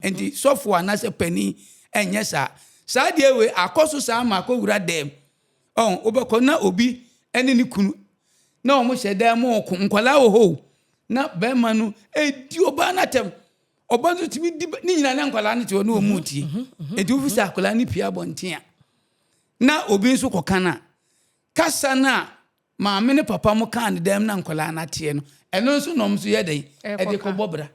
Nti sɔfo anaasɛ panin ɛnyɛ saa. Saa deɛ wei akɔ so saa ma akɔwura dɛm. Ɔn, wobɛkɔ na obi ɛne ne kunu na wɔn hyɛ dan mu ɔko, nkwadaa wɔ hɔ o, na bɛrima no edi ɔbaa no atɛm. Ɔbaa no tumi di ne nyinaa na nkwadaa no te hɔ na wɔn mu tie. Nti wofi sɛ akwadaa no pie abɔnten a, na obi nso kɔka no a, kasa no a maame ne papa mo kaa ne dɛm na nkwadaa no ateɛ no, ɛno nso na wɔn nso yɛ dɛn ɛde kɔbɔ bra.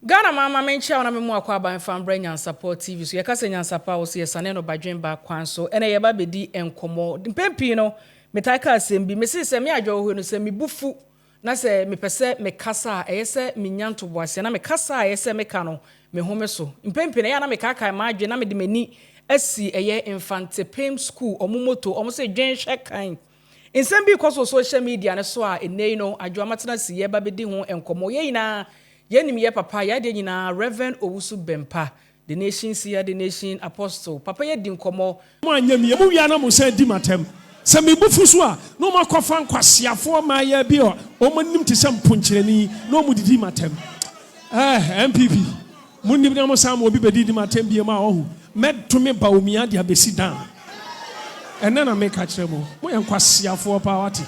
Ghana man ma menkyia wo na me mu akɔ aban fa mbrɛ Nyansapɔ TV so. Yɛka sɛ Nyansapɔ a wo so yɛsane no badwen ba kwan so. Ɛnɛ yɛba bɛdi nkɔmmɔ. Mpɛn pii no metae ka asɛm bi. Mese sɛ me adwohoe no sɛ me bo fu na sɛ mepɛ sɛ mekasa a, ɛyɛ sɛ minya ntoboaseɛ, na me kasa a ɛyɛ sɛ meka no, me home so. Mpɛn pii no, ɛyɛ a na mekaakae m'adwene na mede m'ani asi ɛyɛ Mfantepem School, wɔn motto, wɔn se dwen hwɛ kan. Nsɛm bi rekɔ so wɔ social media no so a ɛnnɛ yi no, Adwoa Matena si yɛreba bɛdi ho nkɔmmɔ. Yɛn nyinaa, yɛnim yɛn papa, yɛn adeɛ nyinaa, Rev. Owusu Bempah. The Nation Seer, The Nation Apostle, papa yi adi nkɔmmɔ. Mo anyɛ me yie, mo wie a na mo san di m'atɛm. Sɛ me bo fu so a, na wɔn akɔfa nkwaseafoɔ mmaayaa bi a wɔn anim te sɛ mponkyerɛni na wɔn didi m'atɛm. Eh, NPP, mo nim na mo san ma obi bɛdidi m'atɛm biom a, ɔho, mɛdome Bawumia de abɛsi dan. Ɛnnɛ na meka kyerɛ mo, mo yɛ nkwaseafoɔ paa wate,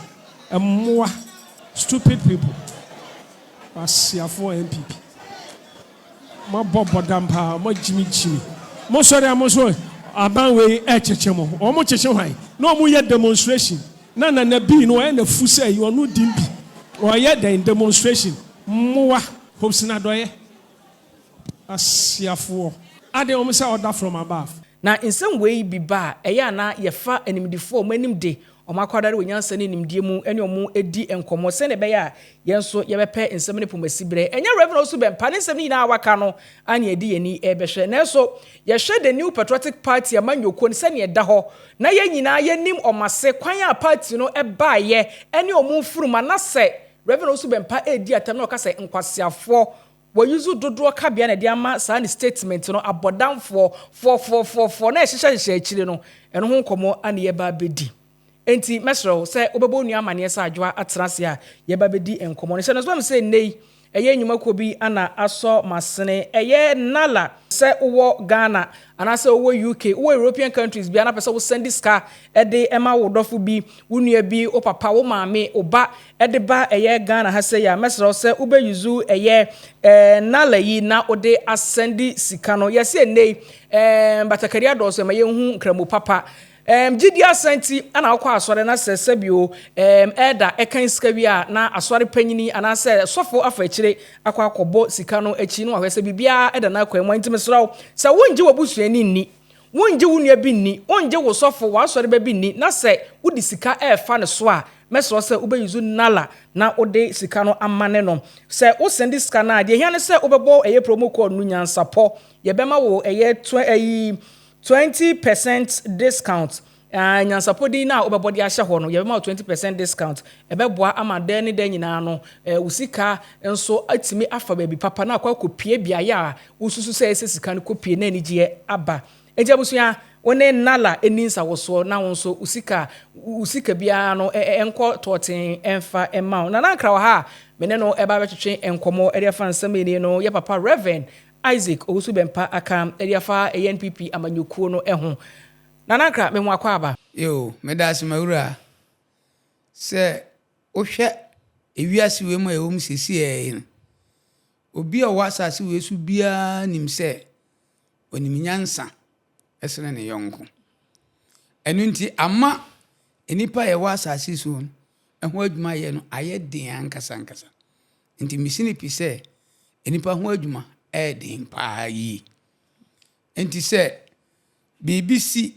mmoa, stupid people, nkwaseafoɔ NPP. Moabɔ bɔdam paa, moagyimi gyimi. Mo sɔre a mo nso aban wei ɛkyekye mo. Wɔn kyekye hwan? Na wɔn yɛ demonstration. Na Nana Bii no ɔyɛ na fu sɛ yi ɔno dim bi. Ɔyɛ dɛn demonstration? Mmoa. Hobson Adɔeɛ. Asiafoɔ. Aden wɔn sɛ order from above. Na nsɛm wei bi ba a, ɛyɛ a na yɛfa animdefoɔ a wɔn anim de wɔn akwadare wɔ nyansa ne nimdeɛ mu ne wɔn di nkɔmmɔ sɛnea ɛbɛyɛ a yɛn nso yɛbɛpɛ nsɛm no pomasi berɛ. Ɛnyɛ Rev. Owusu Bɛmpa ne nsɛm no nyinaa a waka no ara na yɛde yɛn ani rebɛhwɛ. Nanso yɛhwɛ The New Patriotic Party amanyɔkuo no sɛnea ɛda hɔ na yɛn nyinaa yɛnim wɔn ase, kwan a party no baeɛ ne wɔn mfunuma na sɛ Rev. Owusu Bɛmpa redi atɛm na ɔka sɛ nkwaseafoɔ Wɔ use dodoɔ kabea na ɛde ama saa ne statement no abɔdamfoɔ foɔfoɔfoɔfoɔ na ɛhyehyɛ hyehyɛ akyire no ɛno ho nkɔmmɔ na yɛba abɛdi. Enti mɛsrɛ wo sɛ wobɛbɔ wo nua amaneɛ sɛ Adwoa atena ase a yɛba abɛdi nkɔmmɔ no. Hyɛ no nso ma me sɛ nnɛ yi ɛyɛ nnwumakuo bi na asɔ m'asene ɛyɛ Nala. Sɛ wowɔ Ghana anaasɛ wowɔ UK, wowɔ European countries biara na pɛ sɛ wo sɛnde sika de ma wo dɔfo bi, wo nua bi, wo papa, wo maame, wo ba de ba ɛyɛ Ghana ha sei a, mɛsrɛ wo sɛ wobɛ use ɛyɛ Nala yi na wode asɛnde sika no. Yɛse ɛnnɛ yi batakari adɔɔso ɛma yɛnhu nkramu papa. Gyidie asa nti na wokɔ asɔre na sɛ sɛbio elder ɛkan sika wie a na asɔre panyini anaasɛ sɔfo afa akyire akɔ akɔbɔ sika no akyi na wahwɛ sɛ biribiara da n'akwan mu a. Nti mesrɛ wo sɛ wongye w'abusuani nni, wongye wo nua bi nni, wongye wo sɔfo, w'asɔre ba bi nni na sɛ wode sika ɛrefa ne so a, mɛsrɛ wo sɛ wobɛ use Nala na wode sika no amane no. Sɛ wo sɛnde sika no a, deɛ ɛhia ne sɛ wobɛbɔ ɛyɛ promo code no nyansapɔ. Yɛbɛma wo ɛyɛ ɛyi 20 percent discount. Ah, nyansapɔ din no a wobɛbɔ de ahyɛ hɔ no, yɛbɛma wo 20 percent discount. Ɛbɛboa ama dɛn ne dɛn nyinaa no, wo sika nso atumi afa baabi papa na akɔ akɔpie beaeɛ a wosusu sɛ ɛsɛ sika no kɔpie na anigyeɛ aba. Enti abusua, wo ne Nala ɛni nsawosoɔ na wo nso wo sika biara no ɛnkɔ tɔɔten ɛmfa ɛma wo. Nana Nkra wɔ ha a, me ne no ɛba bɛtwetwe nkɔmmɔ ɛde afa nsɛm yi no, yɛ papa Reverend Isaac Owusu Bɛmpa aka ɛde afa ɛyɛ NPP amanyɔkuo no ɛho. Nana Nkra, me ho akɔ aba. Yo, meda ase mawura sɛ wohwɛ ewiase wei mu a ɛwɔ mu seesei yi no, obi a ɔwɔ asase wei so biara nim sɛ onim nyansa ɛsene ne yɔnko. Ɛno nti ama nnipa a yɛwɔ asase so no ɛho adwuma yɛ no ayɛ den ankasa ankasa. Nti mesi ne pi sɛ nnipa ho adwuma ɛyɛ den paa yie. Nti sɛ biribi si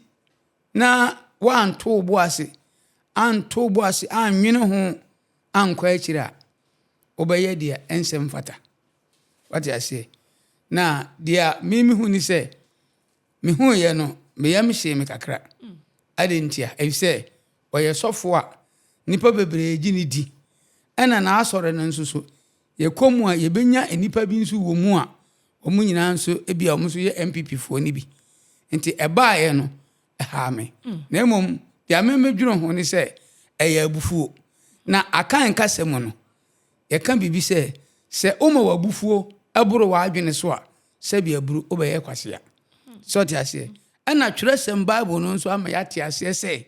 na woanto wo bo ase anto wo bo ase annwene ho ankɔ akyire a, wobɛyɛ deɛ ɛnsɛ mfata. Wate aseɛ? Na deɛ me mehu ni sɛ mehuiɛ no, me yam hyee me kakra. Ade nti a, ɛfiri sɛ ɔyɛ sɔfo a nnipa bebree gye ne di. Ɛna n'asɔre no nso so, yɛkɔ mu a yɛbɛnya nnipa bi nso wɔ mu a wɔn nyinaa nso ebi a wɔn nso yɛ NPP foɔ no bi. Nti ɛbaeɛ no, Ɛhaa me. Na mmom, deɛ me medwene ho ne sɛ, ɛyɛ abufuo. Na Akan kasa mu no, yɛka biribi sɛ, sɛ woma w'abufuo boro w'adwene so a, sɛbi aburu, wobɛyɛ kwasea. So ɔte aseɛ? Ɛna twerɛsɛm Bible no nso ama yɛate aseɛ sɛ,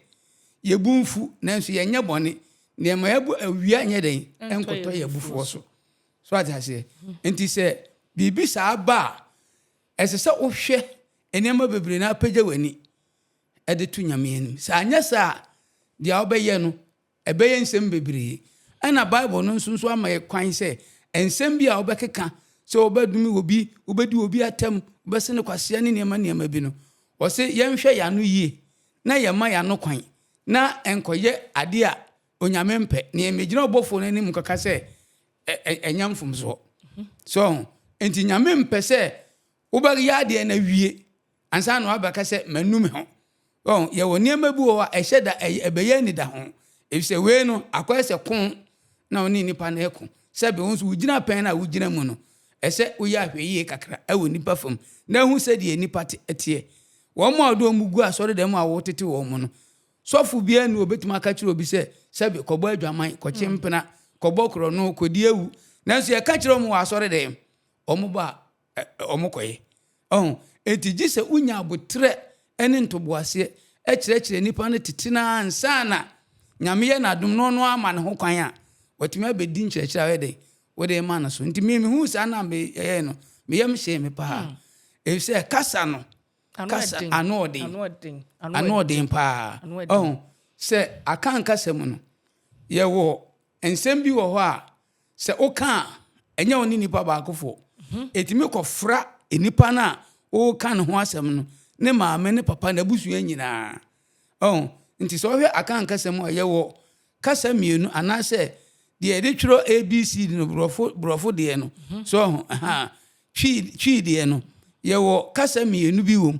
yɛbu mfu, nanso yɛnyɛ bɔne, na yɛma yɛbu awia nyɛ dɛn? Ɛnkɔtɔ yɛn abufuo so. So ate aseɛ? Nti sɛ biribi saa ba a, ɛsɛ sɛ wohwɛ nneɛma bebree na apagya w'ani de to Nyame anim. Sɛ anyɛ saa a, deɛ wobɛyɛ no, ɛbɛyɛ nsɛm bebree. Ɛna Bible no nso nso ama yɛ kwan sɛ nsɛm bi a wobɛkeka, sɛ wobɛdome obi, wobɛdi obi atɛm, wobɛse no kwasea ne nneɛma nneɛma bi no, wɔse yɛnhwɛ yɛn ano yie na yɛmma yɛn ano kwan na ɛnkɔyɛ adeɛ a Onyame mpɛ. Na yɛmmɛgyina ɔbɔfoɔ no anim nkɔka sɛ ɛnyɛ mfomsoɔ. So ho? Enti Nyame mpɛ sɛ wobɛyɛ adeɛ no awie ansa na wabɛka sɛ manu me ho. Wɔn, yɛwɔ nneɛma bi wɔ hɔ a ɛhyɛ da ɛbɛyɛ anidaho. Efisɛ wei no, akɔyɛ sɛ ko na wo ne nnipa no reko. Sɛbe wo nso wo gyinapɛn no a wogyina mu no, ɛsɛ woyɛ ahwɛyie kakra wɔ nnipa fam na hu sɛdeɛ nnipa teɛ. Wɔn a wɔde wɔn gu asɔredan mu a wotete wɔn no, sɔfo biara nni hɔ a obetumi aka akyerɛ obi sɛ, sɛbe kɔbɔ adwaman, kɔkye mpena, kɔbɔ korɔno, kɔdi awu. Nanso yɛka kyerɛ wɔn wɔ asɔredan mu, wɔba a, wɔkɔyɛ. Ɔho? Enti gye sɛ wonya aboterɛ ne ntoboaseɛ kyerɛkyerɛ nipa no tete no ara ansa na Nyame yɛ no adom na ɔno ara ama ne ho kwan a, watumi abɛdi nkyerɛkyerɛ a ɔyɛ dɛn? Wode rema no so. Nti me mehuu saa na meyɛɛ no, me yam hyee me paa. Efisɛ kasa no, kasa ano ɔden. Ano ɔden paa. Ɔho? Sɛ Akan kasa mu no, yɛwɔ nsɛm bi wɔ hɔ a, Sɛ woka a, ɛnyɛ wo ne nipa baakofoɔ. Ɛtumi kɔfra nipa no a woreka ne ho asɛm no, ne maame, ne papa, n'abusua nyinaa. Ɔho? Nti sɛ wohwɛ Akan kasa mu a, yɛwɔ kasa mmienu anaasɛ deɛ yɛde twerɛ ABCD no, borɔfo, borɔfo deɛ no. So ɔho? Aha. Twi, Twi deɛ no, yɛwɔ kasa mmienu bi wɔ mu.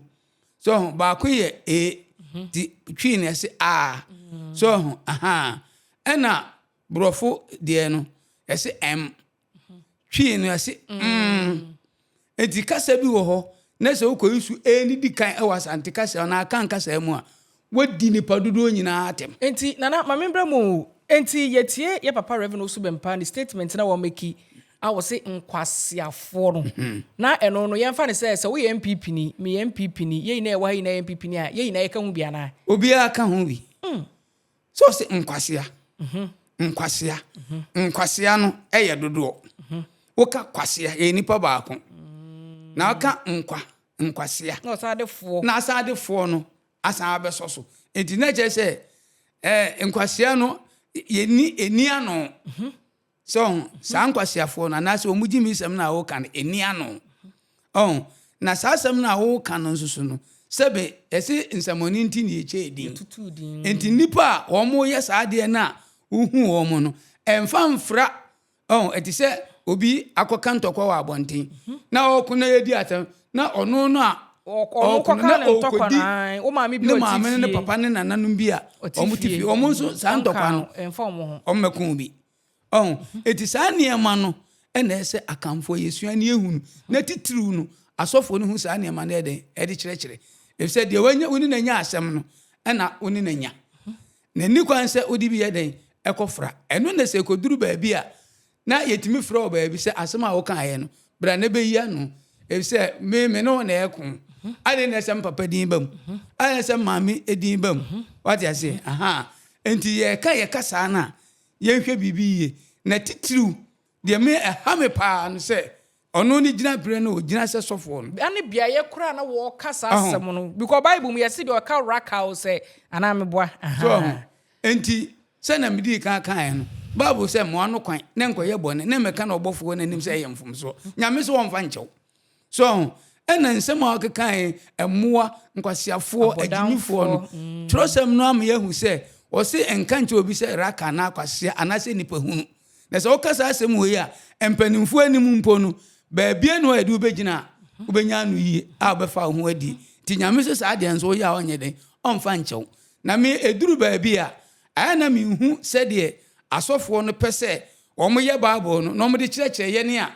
So ɔho? Baako yɛ E, nti Twi no yɛse A. So ɔho? Aha. Ɛna Borɔfo deɛ no, yɛse M. Twi no, yɛse mm. Enti kasa bi wɔ hɔ na sɛ wokɔyi so E no di kan wɔ Asante kasa anaa Akan kasa mu a, woadi nnipa dodoɔ nyinaa atɛm. Enti Nana ma me mbra mu o. Enti yɛtie yɛ papa Rev Owusu Bempah ne statement na wameki a ɔse nkwaseafoɔ no na ɛno no yɛmfa no sɛ sɛ woyɛ NPP ni, meyɛ NPP ni, yɛn nyinaa yɛwɔ ha nyinaa yɛ NPP ni a yɛn nyinaa yɛka ho bi anaa? Obiara ka ho bi. Sɛ ɔse nkwasea, nkwasea, nkwasea no yɛ dodoɔ. Woka kwasea, yɛ nipa baako. Na woka nkwa, nkwasea. Na ɔsan de foɔ. Na asan de foɔ no asan abɛsɔ so. Nti na kyerɛ sɛ ɛɛ nkwasea no yɛni ɛni ano. So ɔho? Saa nkwaseafoɔ no, anaasɛ wɔn gyimisɛm no a woka no, ɛnni ano. Ɔho? Na saa asɛm no a woka no nso so no, sɛbe yɛse nsɛmmɔne nti na yɛkyɛɛ din. Enti nnipa a wɔyɛ saa adeɛ no a wohu wɔn no, ɛmfa mfra. Ɔho? Ɛte sɛ obi akɔka ntɔkwa wɔ abɔnten, na ɔreko na yɛdi asɛm, na ɔno no a ɔreko no, na ɔrekɔdi ne maame ne ne papa ne nananom bi a wɔte fie, wɔn nso saa ntɔkwa no, wɔmmɛko bi. Ɔho? Enti saa nneɛma no na ɛsɛ sɛ Akanfoɔ yɛsua na yɛhu no, na titiriw no, asɔfoɔ no hu saa nneɛma no yɛ dɛn? Ɛde kyerɛkyerɛ. Efisɛ deɛ wanya, wo ne no anya asɛm no, ɛna wo ne no anya. Na ɛnni kwan sɛ wode bi yɛ dɛn? Ɛkɔfra. Ɛno na sɛ ɛkɔduru baabi a, na yɛtumi frɛ wɔ baabi sɛ asɛm a wokaeɛ no, bra na bɛyi ano. Efisɛ me, me ne wo na ɛko. Adɛn na ɛsɛ me papa din ba mu? Adɛn na ɛsɛ me maame din ba mu? Wate aseɛ? Aha. Enti yɛka yɛka saa no a, Yɛnhwɛ biribi yiye, na titiriw, deɛ me ɛha me paa no sɛ ɔno ne gyinaberɛ no ɔgyina sɛ sɔfoɔ no. Ɛne beaeɛ koraa na wɔka saa asɛm no because Bible mu yɛse deɛ ɔka Rakal sɛ anaa meboa So ahu? Enti, sɛnea midii kan kae no, Bible sɛ mmoa no kwan na nkɔyɛ bɔne na mmɛka no ɔbɔfoɔ no anim sɛ ɛyɛ mfomsoɔ. Nyame se ɔmfa nkyɛ wo. So ahu? Ɛna nsɛm a ɔkekae, mmoa, nkwaseafoɔ, agyimifoɔ no, twerɛsɛm no ama yɛahu sɛ ɔse nka nkyerɛ obi sɛ raka anaa kwasea anaasɛ nipa hunu. Na sɛ woka saa asɛm wei a, mpanimfoɔ anim mpo no, baabia ni hɔ a yɛde wo bɛgyina a wobɛnya ano yie a wobɛfa wo ho adi. Nti Nyame nso saa deɛ nso woyɛ a ɔnyɛ dɛn? Ɔmfa nkyɛ wo. Na me ɛduru baabi a, ayɛ na menhu sɛdeɛ asɔfoɔ no pɛ sɛ wɔyɛ Bible no na wɔde kyerɛkyerɛ yɛn a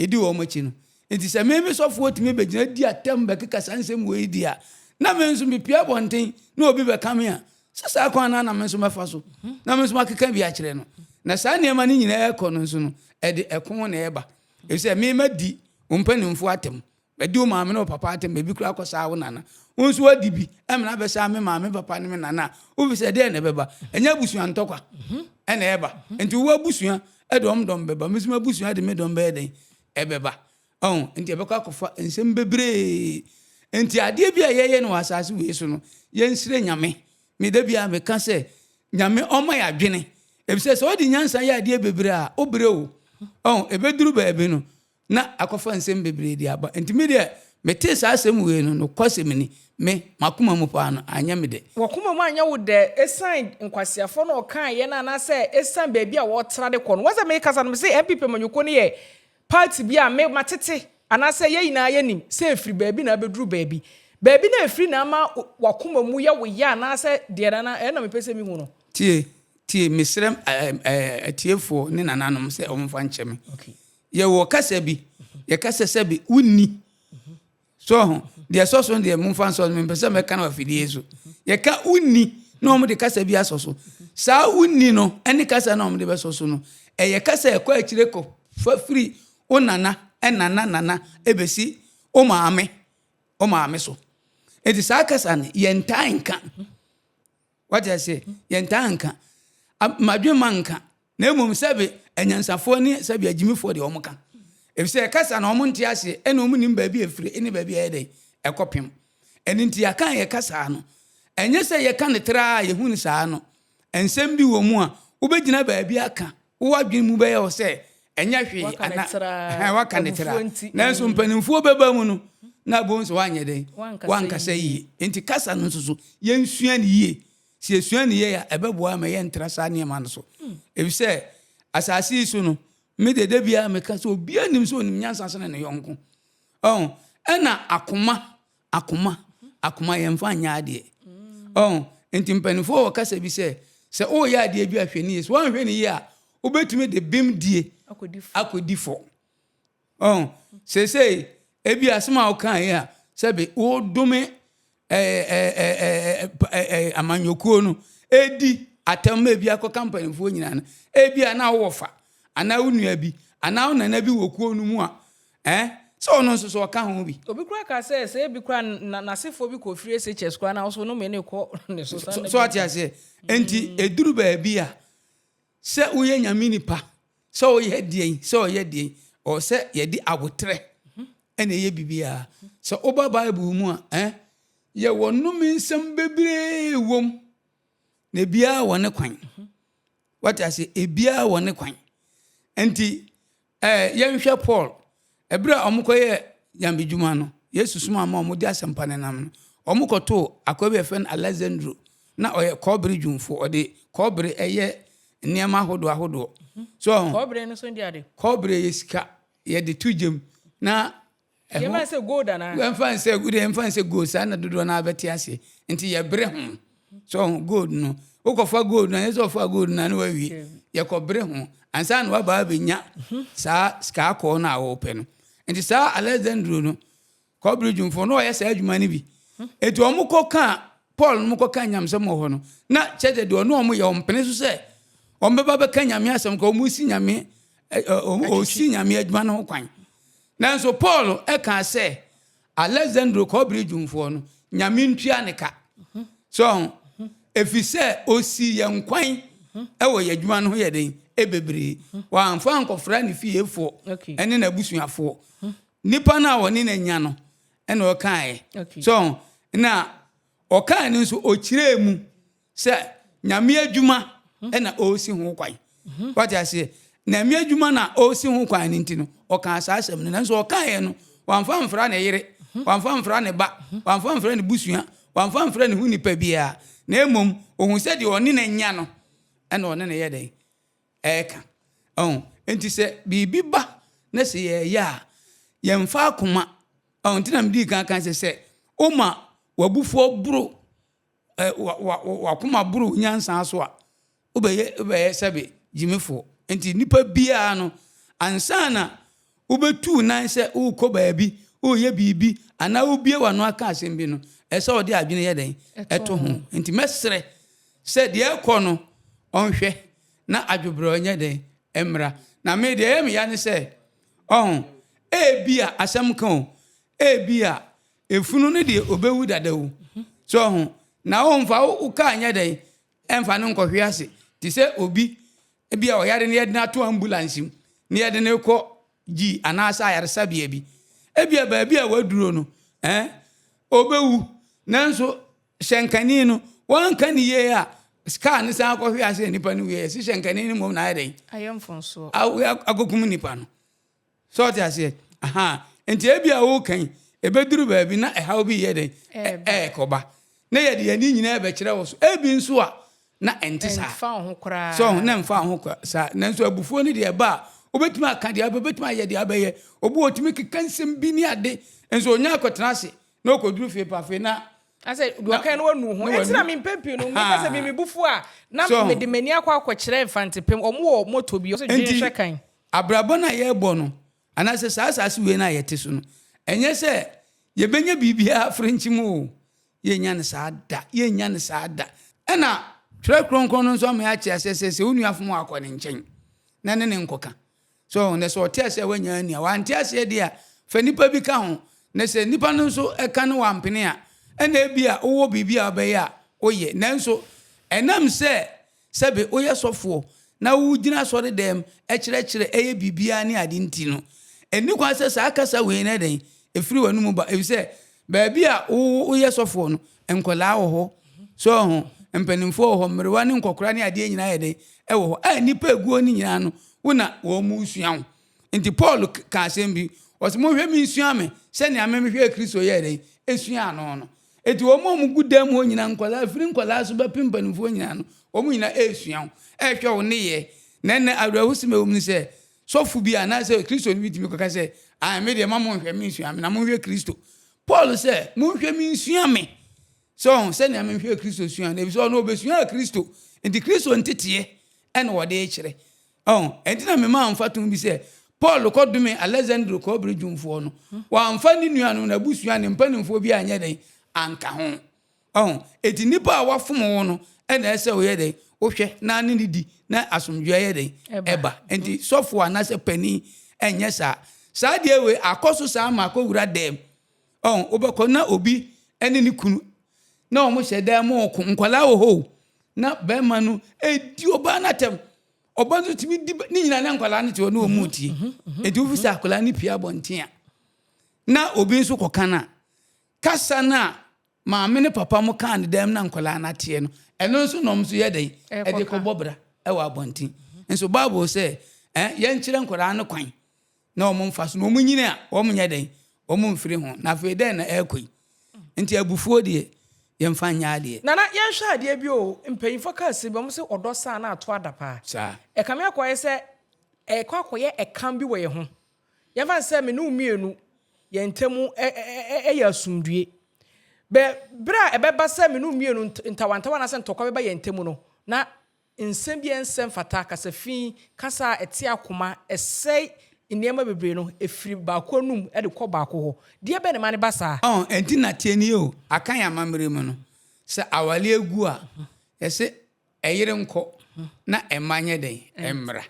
yɛdi wɔn akyi no. Enti sɛ me me sɔfoɔ tumi bɛgyina di atɛm bɛkeka saa nsɛm wei di a, Na me nso mepue abɔnten na obi bɛka me a, sɛ saa kwan no ara na me nso mɛfa so na me nso makeka bi akyerɛ no. Na saa nneɛma no nyinaa rekɔ no nso no, ɛde ɛko na ɛba. Efisɛ me madi wo mpanimfoɔ atɛm, madi wo maame ne wo papa atɛm, ebi koraa kɔsaa wo nana. Wo nso woadi bi amena abɛsaa me maame, me papa ne me nana a, wofi sɛ deɛn na ɛbɛba? Ɛnyɛ abusua ntɔkwa na ɛba. Nti wo abusua de wɔn dɔm bɛba, me nso m'abusua de me dɔm bɛyɛ dɛn? Ɛbɛba. Ɔho, nti ɛbɛkɔ akɔfa nsɛm bebree. Nti adeɛ bi a yɛyɛ no wɔ asase wei so no, yɛnsrɛ Nyame. Me da biara meka sɛ, Nyame ɔmma yɛ adwene. Efisɛ sɛ wode nyansa yɛ adeɛ bebree a, wobrɛ o. Ɔho, ɛbɛduru baabi no, na akɔfa nsɛm bebree de aba. Nti me deɛ, metee saa asɛm wei no, nokwasɛm ni, me, m'akoma mu paa no, anyɛ me dɛ. W'akoma mu anyɛ wo dɛ esiane nkwaseafoɔ no a wɔkaeɛ no anaasɛ esiane baabi a wɔtra de kɔ no? Woahu sɛ merekasa no, mese NPP amanyɔkuo no yɛ Party bi a me matete anaasɛ yɛn nyinaa yɛnim sɛ ɛfiri baabi na abɛduru baabi. Baabi no a ɛfiri na ama w'akoma mu yɛ wo ya anaasɛ deɛ nana ɛno na mepɛ sɛ mehu no. Tie, tie, mesrɛ atiefoɔ ne nananom sɛ wɔmfa nkyɛ me. Yɛwɔ kasa bi, yɛka sɛ sɛbe wonni So ho? Deɛ ɛsɔ so no deɛ momfa nsɔ so, mempɛ sɛ mɛka no afidie so. Yɛka wonni na wɔn de kasa bi asɔ so. Saa wonni no ne kasa na wɔn de bɛsɔ so no, ɛyɛ kasa ɛkɔ akyire kɔ fa firi wo nana nana nana ɛbɛsi wo maame wo maame so. Enti saa kasa no yɛntaa nka. Wate aseɛ? Yɛntaa nka. Madwemma nka. Na mmom sɛbe anyansafoɔ ne sɛbe agyimifoɔ deɛ wɔn ka. Efisɛ kasa na wɔn nte aseɛ, ɛna wɔn nim baabi a ɛfiri ne baabi a ɛyɛ dɛn ɛkɔpem. Ɛno nti yɛaka a yɛka saa no, ɛnyɛ sɛ yɛka no traa a yɛhu no saa no. Nsɛm bi wɔ mu a, wobɛgyina baabi aka, wo adwene mu bɛyɛ wo sɛ ɛnyɛ hwee ana waka no traa. Nanso mpanimfoɔ bɛba mu no, na abom sɛ woanyɛ dɛn, woankasa yie. Nti kasa no nso so, yɛnsua no yie. Sɛ yɛsua no yie a, ɛbɛboa ma yɛntra saa nneɛma no so. Efisɛ asase yi so no, me deɛ da biara meka sɛ obiara nim sɛ onim nyansa sene ne yɔnko. Ɔho, ɛna akoma, akoma, akoma yɛmfa nyɛ adeɛ. Ɔho, nti mpanimfoɔ wɔ kasa bi sɛ, sɛ woyɛ adeɛ bi a hwɛ ne yie. Sɛ woanhwɛ ne yie a, wobɛtumi de bem die akɔdi fɔ. Ɔho, seesei, ebia asɛm a wokaeɛ a, sɛbe wodome amanyɔkuo no redi atɛm ma ebi akɔka mpanimfoɔ nyinaa no, ebia na wowɔ fa anaa wo nua bi anaa wo nana bi wɔ kuo no mu a, ɛɛ, sɛ ɔno nso so ɔka ho bi. Obi koraa kaa sɛ, sɛ ebi koraa na n'asefoɔ bi kɔ firi SHS koraa na wo so nnome no rekɔ ne so. So ate aseɛ? Enti ɛduru baabi a, Sɛ woyɛ Nyame nipa, sɛ ɔyɛ deɛn, sɛ ɔyɛ deɛn, ɔwɔ sɛ yɛde aboterɛ ɛna ɛyɛ biribiara. Sɛ woba Bible mu a, eh, yɛwɔ nnome nsɛm bebree wom, na ebiara wɔ ne kwan. Wate ase? Ebiara wɔ ne kwan. Nti, Ɛ, yɛnhwɛ Paul. Ɛberɛ a wɔkɔyɛɛ nyamedwuma no, Yesu somaa ma wɔde asɛmpa no nam no, wɔkɔtoo akoa bi a yɛfrɛ no Alexandro. Na ɔyɛ kɔbere dwumfoɔ. Ɔde kɔbere yɛ nneɛma ahodoɔ ahodoɔ. So ɔho? Kɔbere no nso de ade? Kɔbere yɛ sika. Yɛde to gyam na Ɛho, Yɛmfa no sɛ gold anaa? Yɛmfa no sɛ, wodeɛ yɛmfa no sɛ gold, saa na dodoɔ no ara bɛte aseɛ. Nti yɛbere ho. So ho, gold no, wokɔfa gold no a, ɛnyɛ sɛ ɔfa gold no a na wawie. Yɛkɔbere ho ansa na waba abɛnya saa sika akɔɔ no a wɔpɛ no. Nti saa Alexandro no, kɔbere dwumfoɔ no, ɔyɛ saa adwuma no bi. Nti wɔn kɔka Paul no kɔka nyamesɛm wɔ hɔ no, na kyerɛ sɛ deɛ ɔne wɔn yɛ, ɔmpene so sɛ wɔn bɛba bɛka Nyame asɛm, ka wɔn si Nyame, ɔsi Nyame adwuma no ho kwan. Nanso Paul kaa sɛ Aleksandro kɔbere dwumfoɔ no, Nyame ntua ne ka. So ho? Ɛfiri sɛ ɔsii yɛn kwan wɔ yɛn adwuma no ho yɛ den bebree. Wamfa ankɔfra ne fiefoɔ ne n'abusuafoɔ. Nnipa no a ɔne no anya no na ɔkaeɛ. So ho? Na ɔkaeɛ no nso ɔkyerɛɛ mu sɛ Nyame adwuma na ɔresi ho kwan. Wate aseɛ? Nyame adwuma na ɔresi ho kwan no nti no, ɔkaa saa asɛm no. Nanso ɔkaeɛ no, wamfa amfra ne yere, wamfa amfra ne ba, wamfa amfra ne busua, wamfa amfra ne ho nipa biara. Na mmom, ɔhu sɛ deɛ ɔne no anya no, ɛna ɔne no yɛ dɛn? Ɛreka. Ɔho? Nti sɛ biribi ba na sɛ yɛreyɛ a, yɛmfa akoma. Ɔho? Nti na medii kan ka sɛ, sɛ woma w'abufuo boro w'akoma boro wo nyansa so a, wobɛyɛ wobɛyɛ sɛbe gyimifoɔ. Nti nipa biara no, ansa na wobɛtu wo nan sɛ worekɔ baabi, woreyɛ biribi anaa wobue w'ano aka asɛm bi no, ɛsɛ sɛ wode adwene yɛ dɛn? Ɛto ho. Nti mɛsrɛ sɛ deɛ ɛrekɔ no, ɔnhwɛ na adwobrɛw nyɛ dɛn? Ɛmmra. Na me deɛ ɛyɛ me ya ne sɛ, ɔho, ebia asɛm ka o, ebia efunu no deɛ obewu dada o. So ɔho, na womfa wo kaa nyɛ dɛn? Ɛmfa no nkɔhwe ase. Te sɛ obi, ebia ɔyare na yɛde no ato ambulance mu na yɛde no rekɔ G anaasɛ ayaresabea bi. Ebia baabi a waduro no, eh, obewu. Nanso hyɛnkani no, wanka ne yie a, kaa no san kɔhwe ase a nipa no wie. Ɛsi hyɛnkani no mmom na ayɛ dɛn? Ayɛ mfomsoɔ. Akɔkum nipa no. So ɔte aseɛ? Aha. Nti ebi a woka yi, ebeduru baabi na ɛhaw bi yɛ dɛn? Ɛɛkɔba. Na yɛde yɛn ani nyinaa bɛkyerɛ wo so. Ebi nso a, na ɛnte saa. Ɛmfa wo ho koraa. So na ɛmfa wo ho saa. Nanso abufuo no deɛ ɛba a, wobɛtumi aka deɛ wobɛ, wobɛtumi ayɛ deɛ wobɛyɛ. Obi wɔ tumi keka nsɛm bi ne ade, nso ɔnya akɔtena ase na ɔkɔduru fie pa afei na. Asɛ deɛ ɔka no wanu ho. Ɛnti na mempɛ pii no, meka sɛ me me bo fu a, na mede m'ani akɔ akɔkyerɛ Mfantepem, wɔn wɔ moto bi, ɔsɛ dwen hwɛ kan. Abrabɔ no a yɛrebɔ no, anaasɛ saa asase wei no a yɛte so no, ɛnyɛ sɛ yɛbɛnya biribiara frenkye mu o. Yɛnnya no saa da. Yɛnnya no saa da. Ɛna Twerɛ Kronkron no nso ama yɛate aseɛ sɛ, sɛ wo nua fom a, kɔ ne nkyɛn na ne ne nkɔka. So na sɛ ɔte aseɛ a, wanya anua. Wante aseɛ deɛ a, fa nipa bi ka ho. Na sɛ nipa no nso ka no wampene a, ɛna ebia wowɔ biribi a wobɛyɛ a, woyɛ. Nanso ɛnam sɛ Sɛbe woyɛ sɔfoɔ na wogyina asɔredɛm kyerɛkyerɛ ɛyɛ biribiara ne ade nti no, ɛnni kwan sɛ saa kasa wei no ɛdɛn, ɛfiri w'anomu ba, ɛfiri sɛ baabi a woyɛ sɔfoɔ no, nkwadaa wɔ hɔ, so ho, mpanimfoɔ wɔ hɔ, mmerewa ne nkɔkora ne adeɛ nyinaa yɛ dɛn, ɛwɔ hɔ, a nnipa ɛguo no nyinaa no, wo na wɔn mu sua wo. Nti Paul ka asɛm bi, ɔse monhwɛ me nsua me sɛnea me mehwɛɛ Kristo yɛɛ dɛn, ɛsuaa no no. Enti wɔn a wɔgu dan mu hɔ nyinaa, nkwadaa, ɛfiri nkwadaa so bɛpem mpanimfoɔ nyinaa no, wɔn nyinaa resua wo, rehwɛ wo nneyɛɛ. Na ɛnnɛ awerɛhosɛm a ɛwɔ mu ne sɛ, sɔfo bi anaasɛ Kristoni bi tumi kɔka sɛ, Ae, me deɛ mma monhwɛ me nsua me, na monhwɛ Kristo. Paul sɛ, Monhwɛ me nsua me. So ɔho, sɛnea mehwɛɛ Kristo sua no, efisɛ ɔno ɔbɛsuaa Kristo. Enti Kristo nteteɛ na ɔde rekyerɛ. Ɔho, ɛnti na memaa mfatoho bi sɛ, Paul kɔdomee Aleksandro kɔbere dwumfoɔ no, wamfa ne nuanom, n'abusua, ne mpanimfoɔ bi anyɛ dɛn? Anka ho. Ɔho, enti nnipa a wɔafom wo no na ɛsɛ sɛ woyɛ dɛn? Wohwɛ na ne no di na asomdwoeɛ yɛ dɛn? Ɛba. Enti sɔfoɔ anaasɛ panin nyɛ saa. Saa adeɛ wei akɔ so saa ma akɔwura dɛm. Ɔho, wobɛkɔ na obi ne ne kunu na wɔhyɛ dan mu reko, nkwadaa wɔ hɔ o, na barima no redi ɔbaa no atɛm. Ɔba nso tumi di ne nyinaa na nkwadaa no te hɔ ne wɔn mu tie. Enti wofi sɛ akwadaa no pie abɔnten a, na obi nso kɔka no a, kasa no a maame ne papa mo kaa no dɛm na nkwadaa no ateɛ no, ɛno nso na wɔn nso yɛ dɛn ɛde kɔbɔ bra ɛwɔ abɔnten. Nso Bible sɛ eh, yɛnkyerɛ nkwadaa no kwan na wɔn mfa so, na wɔn nyini a, wɔn nyɛ dɛn? Wɔn mfiri ho. Na afei dɛn na ɛrekɔ yi? Nti abufuo deɛ, yɛmfa nyɛ adeɛ. Nana yɛnhwɛ adeɛ bi o, mpanyinfoɔ ka asɛm bi, wɔn se ɔdɔ saa na ato adapaa. Saa. Ɛkame akɔyɛ sɛ ɛkɔ akɔyɛ ɛkam bi wɔ yɛn ho. Yɛmfa no sɛ me ne wo mmienu, yɛn ntam yɛ asomdue. Bɛ, berɛ a ɛbɛba sɛ me ne wo mmienu ntawantawa anaasɛ ntɔkwa bɛba yɛn ntam no, na Nsɛm bi a ɛnsɛ mfata, kasa fi, kasa a ɛte akoma, ɛsɛe nneɛma bebree no, ɛfiri baako anom de kɔ baako hɔ. Deɛ bɛn na ɛma no ba saa? Ɔn, ɛnti na tie nie o, Akan amammerɛ mu no, sɛ awareɛ gu a, yɛse ɛyere nkɔ na ɛmma nyɛ dɛn? Ɛmmra.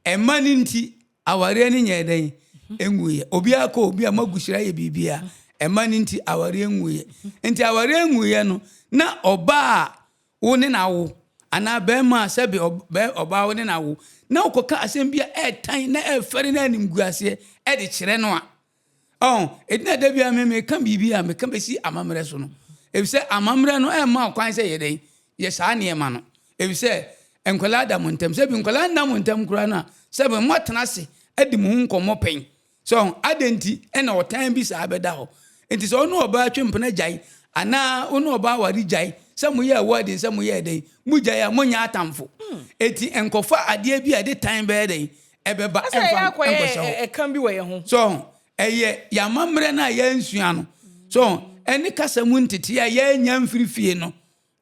Ɛmma no nti, awareɛ no nyɛɛ dɛn? Ɛnguiɛ. Obiara kɔ obi a moagu hyira yɛ biribiara, ɛmma no nti awareɛ nguiɛ. Nti awareɛ nguiɛ no, na ɔbaa a wo ne no awo, anaa barima a sɛbe ɔbaa wo ne no awo, na wokɔka asɛm bi a ɛɛtan na ɛɛfɛre na animguaseɛ de kyerɛ no a, ɔho, ɛti na da biara me meka biribi a meka bɛsi amammerɛ so no, ɛfisɛ amammerɛ no ɛmma wo kwan sɛ yɛ dɛn, yɛ saa nneɛma no, ɛfisɛ nkwadaa da mo ntam, sɛbe nkwadaa nna mo ntam koraa no a, sɛbe moatena ase adi mo ho nkɔmmɔ pɛn. So ahu? Adɛn nti na ɔtan bi saa bɛda hɔ? Enti sɛ wo ne ɔbaa twe mpena gyae, anaa wo ne ɔbaa aware gyae, sɛ moyɛɛ wedding, sɛ moyɛɛ dɛn, mugyae a, monyɛ atamfo. Enti nkɔfa adeɛ bi a ɛde tan bɛyɛ dɛn? Ɛbɛba, Asɛ ɛyɛ ɛmfa akɔyɛ nkɔhyɛ hɔ. ɛka bi wɔ yɛn ho. So ahu? Ɛyɛ yɛn amammerɛ no a yɛansua no. So ahu? Ɛne kasa mu ntetee a yɛannya mfiri fie no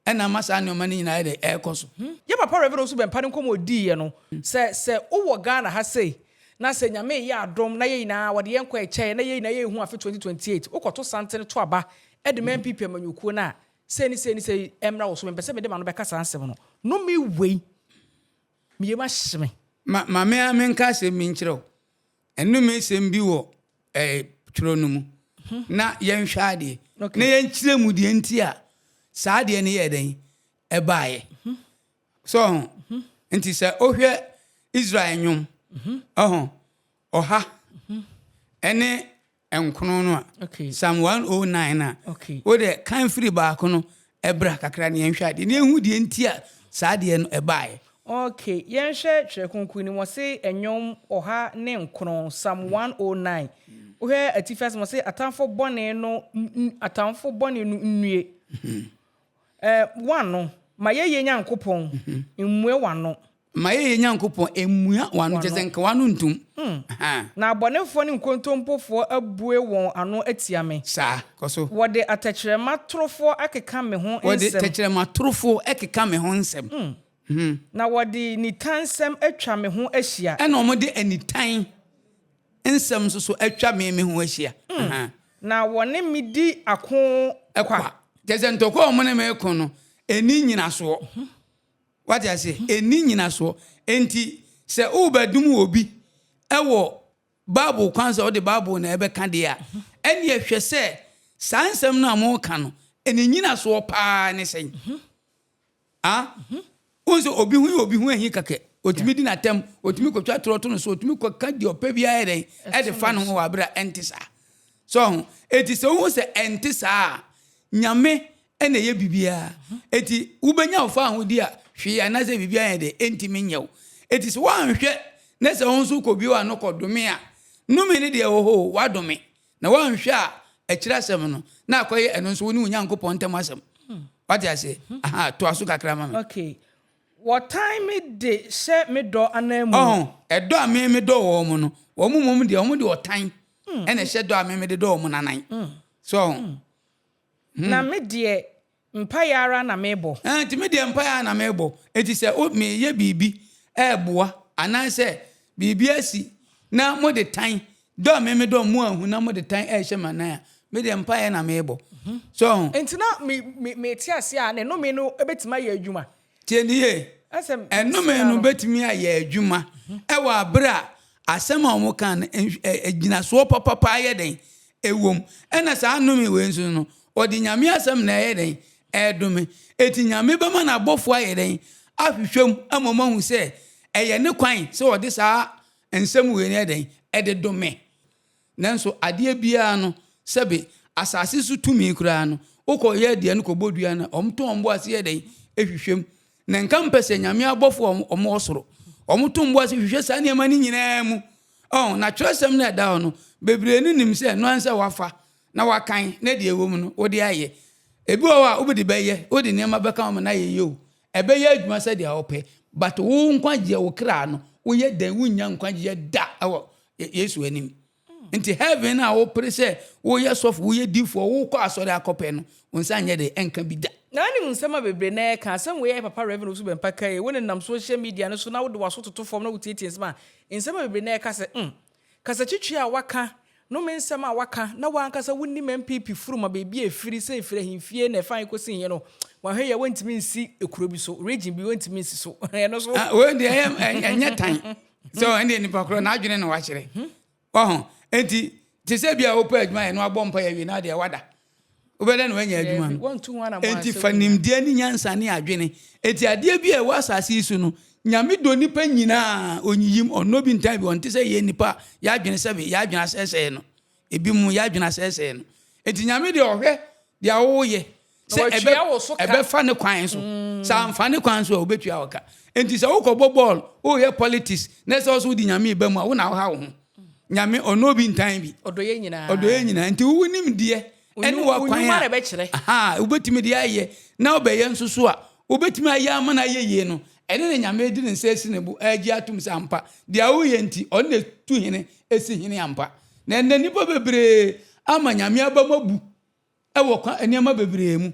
na ama saa nneɛma no nyinaa ayɛ dɛ ɛrekɔ so. Yɛ papa Rev. Owusu Bɛmpa ne nkɔmmɔ a ɔdiiɛ no, sɛ sɛ wowɔ Ghana ha sei Na sɛ Nyame reyɛ adom na yɛn nyinaa wɔde yɛn nkwa rekyɛ yɛn na yɛn nyinaa yɛrehu afe 2028, wokɔto santene to aba de ma NPP amanyɔkuo no a, sei ne sei ne sei mmra wo so. Mempɛ sɛ mede m'ano bɛka saa nsɛm no. Nnome wei, me yam ahye me. Ma, ma me ara menka asɛm bi nkyerɛ wo. Nnome sɛm bi wɔ eh, twerɛ no mu. Na yɛnhwɛ adeɛ. Okay. Na yɛnkyerɛ mu deɛ nti a saa adeɛ no yɛɛ dɛn? Ɛbaeɛ. So ɔho? Nti sɛ wohwɛ Israel nnwom, ɔho, 109 no a, Psalm 109 no a, wo deɛ kan firi baako no ɛbra kakra ne yɛnhwɛ adeɛ, ne yɛnhu deɛ nti a saa adeɛ no ɛbaeɛ. Ok, yɛnhwɛ Twerɛ Kronkron no mu, ɔse Nnwom 109, Psalm 109, wohwɛ atifi asɛm ɔse atamfo bɔne no, atamfo bɔne no nnue. Eh, w'ano, ma yɛyɛ Nyankopɔn, mmue w'ano. Ma yɛyɛ Nyankopɔn, mmua w'ano, kyerɛ sɛ nka w'ano ntom. Na abɔnefoɔ ne nkontompofoɔ abue wɔn ano atia me. Saa, kɔ so. Wɔde atɛkyerɛma torofoɔ akeka me ho nsɛm. Wɔde tɛkyerɛma torofoɔ keka me ho nsɛm. Na wɔde nitansɛm atwa me ho ahyia. Ɛna wɔde anitan nsɛm nso so atwa me me ho ahyia. Na wɔne me di ako kwa. Kyerɛ sɛ ntɔkwa a wɔne me reko no, ɛnni nnyinasoɔ. Wate aseɛ? Ɛnni nnyinasoɔ. Enti sɛ worebɛdom obi wɔ Bible kwan sɛ wode Bible na ɛbɛka deɛ a, ɛnneɛ hwɛ sɛ saa nsɛm no a moreka no, ne nnyinasoɔ paa ne sɛn? Ah, wohu sɛ obi ho yɛ obi ho ahi kakɛ, otumi di n'atɛm, otumi kɔtwa torɔ to no so, otumi kɔka deɛ ɔpɛ biara yɛ dɛn ɛde fa ne ho wɔ abere a ɛnte saa. So ho, eti sɛ wohu sɛ ɛnte saa a, Nyame ɛna ɛyɛ biribiara. Eti wobɛnya wo faahodi a hwee anaasɛ biribiara yɛ dɛn ɛntumi nyɛ wo. Eti sɛ woanhwɛ na sɛ wo nso wokɔbue w'ano kɔdome a, nnome no deɛ ɛwɔ hɔ o, woadome. Na woanhwɛ a, akyiri asɛm no, na akɔyɛ ɛno nso wo ne wo Nyankopɔn ntam asɛm. Wate aseɛ? Aha, toa so kakra ma me. Okay. Wɔtan me de hyɛ me dɔ ananmu. Ɔho, ɛdɔ a me medɔ wɔn no, wɔn mmom deɛ, wɔn de ɔtan na ɛhyɛ dɔ a me mede dɔ wɔn no anan. So ɔho? Na me deɛ, Mpaeɛ ara na mebɔ. Enti me deɛ mpaeɛ ara na mebɔ. Enti sɛ o meyɛ biribi reboa anaasɛ biribi asi na mode tan, dɔ a me medɔ mo anhu na mode tan rehyɛ me anan a, me deɛ mpaeɛ na mebɔ. So ho? Enti na me me mete aseɛ a, ne nnome no bɛtumi ayɛ adwuma. Tie no yie. Nnome no bɛtumi ayɛ adwuma wɔ abere a asɛm a wɔka no nnyinasoɔ papapa yɛ dɛn? Ɛwom. Ɛna saa nnome wei nso no, wɔde Nyame asɛm na ɛyɛ dɛn? Ɛredome. Enti Nyame bɛma n'abɔfoɔ ayɛ dɛn? Ahwehwɛ mu ama wɔahu sɛ ɛyɛ ne kwan sɛ ɔde saa nsɛm wei no yɛ dɛn? Ɛde dome. Nanso adeɛ biara no, sɛbe asase so tumi koraa no, wokɔyɛ aduane kɔbɔ dua no a, wɔto wɔn bo ase yɛ dɛn? Hwehwɛ mu. Na nka mpɛ sɛ Nyame abɔfoɔ a wɔwɔ soro, wɔto wɔn bo ase hwehwɛ saa nneɛma no nyinaa mu. Ɔho, na twerɛsɛm no a ɛda hɔ no, bebree no nim sɛ ɛno ara ne sɛ wafa na wakan na deɛ ɛwɔ mu no, wode ayɛ. Ebi wɔ hɔ a, wode bɛyɛ, wode nneɛma bɛka ho ma no ayɛ yie o, ɛbɛyɛ adwuma sɛdeɛ wopɛ, but wo nkwagyeɛ, wo kra no, woyɛ dɛn, wonnya nkwagyeɛ da wɔ Yesu anim. Nti heaven a wopere sɛ woyɛ sɔfo, woyɛ difoɔ, wokɔ asɔre akɔpɛ no, wo nsa nyɛ dɛ ɛnka bi da. Na wonim nsɛm a bebree na ɛreka, asɛm wei a yɛ papa Rev. Owusu Bɛmpa kae yi, wo nenam social media no so na wode w'aso toto fam na wotietie nsɛm a, nsɛm a bebree na ɛreka sɛ, mm, kasatwitwi a waka, nome nsɛm a waka, na w'ankasa wonim NPP furuma baabi a ɛfiri, sɛ ɛfiri ahemfie na ɛfa he kɔsi he no, wanhwɛ yie a wontumi nsi kuro bi so, region bi wontumi nsi so, ɛno so. Ah, wei deɛ ɛyɛ ɛnyɛ tan. Sɛ ɛndeɛ nipa korɔ n'adwene na wakyerɛ. Waho? Enti, te sɛ bi a wopɛ adwuma yɛ na wabɔ mpaeɛ awie na adeɛ wada. Wobɛdɛ na wanya adwuma no. Enti fa nimdeɛ ne nyansa ne adwene. Enti adeɛ bi a ɛwɔ asase yi so no, Nyame dɔ nipa nyinaa, onyiyim, ɔnnɔ bi ntan bi, ɔnte sɛ yɛn nipa a yɛadwene sɛbe, yɛadwene asɛesɛe no. Ebinom yɛadwene asɛesɛe no. Enti Nyame deɛ ɔhwɛ deɛ woyɛ sɛ ɛbɛfa ne kwan so. Sɛ amfa ne kwan so a, obetua wo ka. Enti sɛ wokɔbɔ bɔɔl, woyɛ politics, na sɛ ɔso wode Nyame ba mu a, wo na woha wo ho. Nyame ɔnnɔ obi ntan bi. Ɔdɔ yɛn nyinaa. Ɔdɔ yɛn nyinaa. Nti wo nimdeɛ ɛne w'akwan a aha, wobɛtumi de ayɛ na wobɛyɛ nso so a, wobɛtumi ayɛ ama no ayɛ yie no, ɛne na Nyame de ne nsa asi ne bo agye atom sɛ ampa, deɛ woyɛ nti, ɔno na ɛtu hene si hene ampa. Na ɛnnɛ nnipa bebree ama Nyame aba mu abu wɔ kwa nneɛma bebree mu.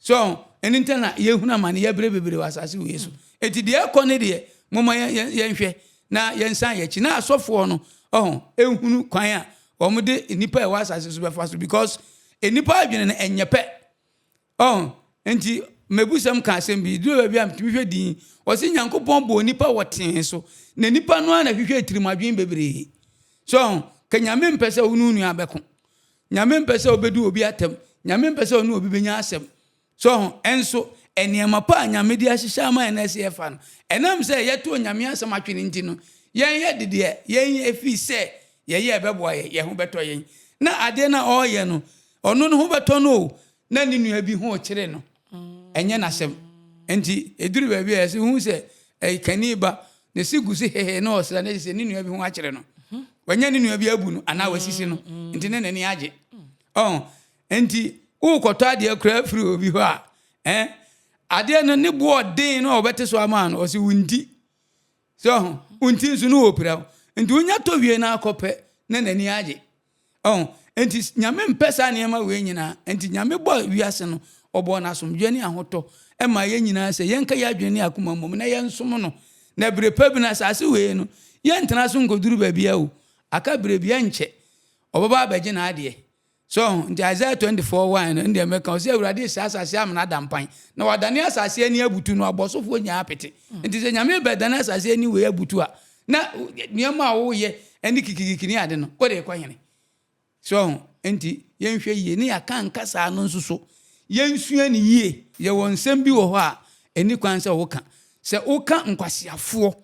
So ɛno nti na yɛhunu amane yɛbrɛ bebree wɔ asase wei so. Enti deɛ ɛkɔ ne deɛ, momma yɛnhwɛ. na yɛnsan yɛn akyi na asɔfoɔ no ɔho nhunu kwan a wɔde nnipa a ɛwɔ asase so bɛfa so because nnipa adwene no ɛnyɛ pɛ. Ɔho nti mmebusɛm ka asɛm bi duru baabi a metumi hwɛ din ɔse Nyankopɔn bɔɔ nnipa wɔ tee so na nnipa no ara na hwehwɛ atirim bebree. So ɔho ka Nyame mpɛ sɛ wo ne wo nua bɛko. Nyame mpɛ sɛ wobɛdi obi atɛm. Nyame mpɛ sɛ ɔne obi bɛnya asɛm. So ho? Nso, nneɛma pa a Nyame de ahyehyɛ ama yɛn na ɛsɛ yɛfa no, ɛnam sɛ yɛto Onyame asɛm atwene nti no, yɛn yɛ de deɛ yɛn ɛfiri sɛ yɛyɛ a ɛbɛboa yɛn, yɛn ho bɛtɔ yɛn. Na adeɛ no a ɔreyɛ no, ɔno ne ho bɛtɔ no o, na ne nua bi ho rekyere no, ɛnyɛ n'asɛm. Nti, ɛduru baabi a yɛsɛ wohu sɛ ɛyɛ kani ba, ne se gu so hehe na ɔsra na ɛsɛ sɛ ne nua bi ho akyere no. Wanya ne nua bi abu no anaa wasisi no, nti ne n'ani agye. Ɔho, Enti worekɔtɔ adeɛ koraa firi obi hɔ a, eh, adeɛ no ne boɔ ɔden no a wɔbɛte so ama no, ɔse wo nti. Sɛ ɔho, wo nti nso no wɔpira wo. Nti wonya tɔ wie no akɔ pɛ na n'ani agye. Ɔho, enti Nyame mpɛ saa nneɛma wei nyinaa. Enti Nyame bɔɔ wiase no, ɔbɔɔ no asomdwoeɛ ne ahotɔ ma yɛn nyinaa sɛ yɛnka yɛn adwene ne yɛn akoma mmom na yɛnsom no. Na bere pa bi no, asase wei no, yɛntena so nkɔduru baabiara o. Aka bere bi, ɛnkyɛ, ɔbɛba abɛgye n'adeɛ. So ɔho? Nti Isaiah 24, 1 no, ɛndeɛ mɛka, ɔse Awurade resi asase amena ada mpan, na wadane asase ani abutu, na wabɔ sofoɔ nyinaa apete. Nti sɛ Nyame rebɛdane asase ani wei abutu a, na nneɛma a woyɛ ne kikikiki ne ade no, wode rekɔ hene? So ɔho? Nti yɛnhwɛ yie, ne yɛaka nkasaa no nso so, yɛnsua no yie. Yɛwɔ nsɛm bi wɔ hɔ a, ɛnni kwan sɛ woka. Sɛ woka nkwaseafoɔ